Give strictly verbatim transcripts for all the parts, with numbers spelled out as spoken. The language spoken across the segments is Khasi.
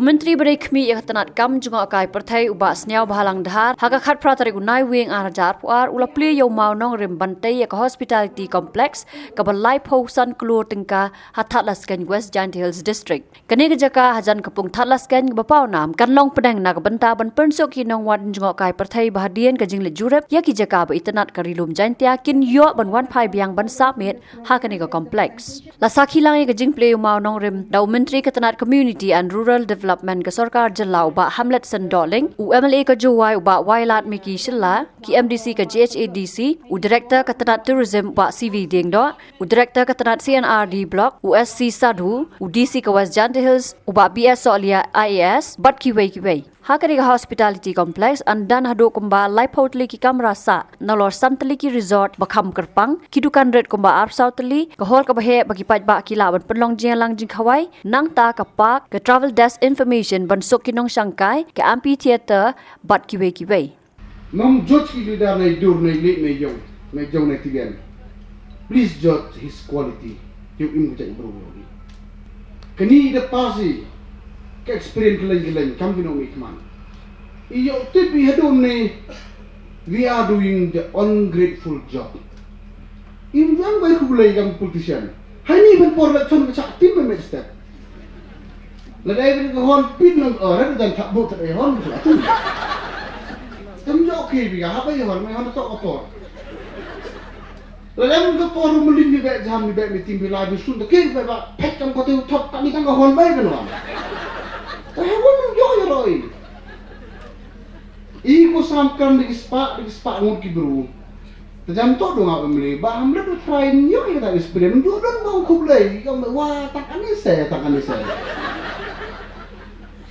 Myntri ba dei khmih ïa ka tnat kam jngohkai pyrthei u Bah Sniawbhalang Dhar, ha ka khatphra tarik u Naiwieng ar hajar arphew ar, u la plie ïa u mawnongrim ban tei ïa ka Hospitality Complex kaba laiphew san klur tyngka ha Thadlaskein, West Jaintia Hills District. Kane ka jaka hajan ka pung Thadlaskein kaba pawnam kan long pdeng na ka bynta ban pynsuk ïa ki nongwan jngohkai pyrthei ba hadien ka jingleit jurip ïa ki jaka ba itynnad ka Ri Lum Jaintia kin ïoh ban wan phai biang ban sah miet ha kane ka complex. La sakhi lang ïa ka jingplie u mawnongrim da u Myntri ka tnat Community and Rural Development ka Sorkar Jylla u Bah Hamletson Dohling, u M L A ka Jowai u Bah Wailadmiki Shylla, ki M D C ka J H A D C, u Director ka tnat Tourism u Bah C V Diengdoh, u Director ka tnat C and R D Block u S C Sadhu, u D C ka West Jaintia Hills u Bah B S Sohlieh I A S, bad kiwei kiwei. Ha kane ka Hospitality Complex yn don haduh kumba laiphew tylli ki kamra sah, nalor san tylli ki resort ba kham kyrpang, ki dukan rit kumba arphew saw tylli, ka hall kaba heh ba ki paidbah ki lah ban pynlong jingïalang jingkhawai, nangta ka park, ka travel desk information ban suk ki nongshangkai, ka amphitheater, bad kiwei kiwei. Ngam judge ki leader na i dur, na i leh, na i jong, na i jong, na i tibian. Please judge his quality. Ïoh im ka jaitbynriew ïoh i. Kane da pass i ka experience kylleng kylleng kam ki nongmihkhmat. I ïoh tip i hadum ne, we are doing the ungrateful job. Im jang bai khublei kam politician. Hani ban por election ka chak tim ban met step. Lada ai ka hon pin nang, oh, red dan thak bot ai hon ka tu. Tam jo ke bi ka hap ai hon, mai hon tok motor. Lada ai ka por ru melin ni bek jam ni bek meeting bi lai bi sun da ke bi ba pek kam ko tu thok tak ni tang ka hon bai ka nuan. Ta hon jo ya roi. I ko sam kan di spa, di spa ngut ki bru. Te jam to dong au mli, ba ham le try nyo i kata experience, nyo don ba khublei, ka me wa tak ani se, tak ani se.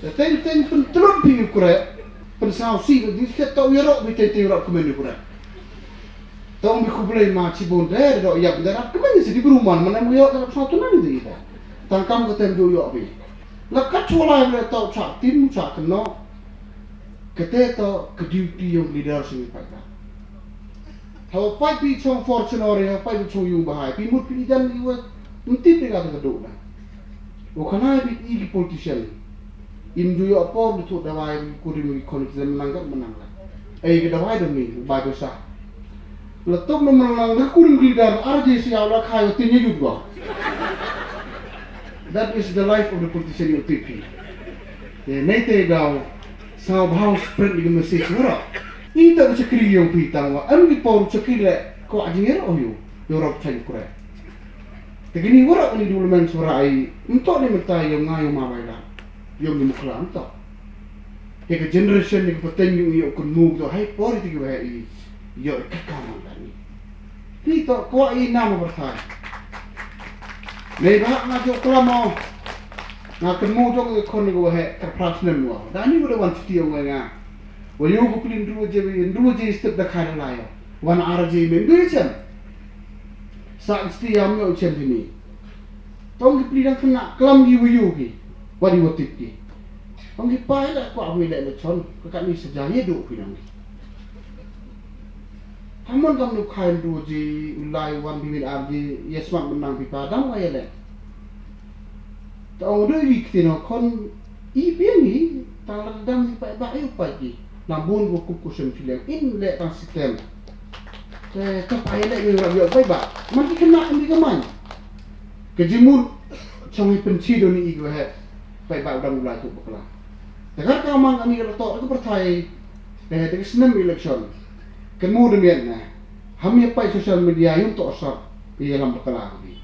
Te teng teng pyntlot phi u kre, pynsaw si ko di se to yero bi te te yero kmen u kre. To mi khublei ma chi bon de do yap de rap kmen si di bru man, man am yo ta sa tu nan di ita. Tang kam ko tem do yo bi. La kat chulai le to cha tim cha kno. Kata to ka duty yong leader sini paidbah. Hau pai pi chong Fortuner, hau pai pi chong yung bahai, pi mut pi idan iwa, mtit pi kata ka duk na. Wa khana pi i ki politician. Im ju yo apor di thuk dawai, kurim ki khon ki zem nang kat menang la. Ai ka dawai demi, bai ko sa. La tok na menang la kurim ki leader, R J C au la khai, tin ye yut wa. That is the life of the politician in P P. Ye, nei te daw, Sa bhaw spread ni ka message wara. I ta ka chakri yong pi tang wa. Am ki por chakri le ko ajin yer o yu. Yo rok chai kure. Te kini wara ni development wara ai. Mto ni mta yong nga yong ma bai la. Yong ni mukla mto. Te ka generation ni ka pateng yong yo kun mu to hai por ti ki wa i. Yo ka ka ma la ni. Ni to ko i na ma berthai. Nei ba nga jo klamo. Nga kynmu jong ka khon ko he ka pras nem wa. Da ni ko da wan chuti ong nga. Wa yo ko plin ru je, ru je step da khai la yo. Wan ar je men du chen. Sa sti yam yo chen ni. Tong ki plin dang kena klam ki wa yo ki. Wa di wa tip ki. Tong ki pai la kwa wi le le chon. Ka ka ni sa ja ye du ki nang. Hamon kam nu khain du ji ulai wan bi min ar ji ye smat menang bi pa dam wa ye le. Ta ong du wi kti no khon i bi ni ta la dam bi pa ba yu pa ji. Na bun bu kup kusem chileng in le tang sitem. Te ka pa ye le yu rap yo pa ba. Man ki kena ni ka man. Ka jimur chong i penchi do ni i gwa he. Pa ba dam ulai tu bakla. Te kar ka man ani ka to ka perthai. Te te snem election. Kynmu de miet na. Ham ïa pai social media yun to sap ïa lam bakla ka bi.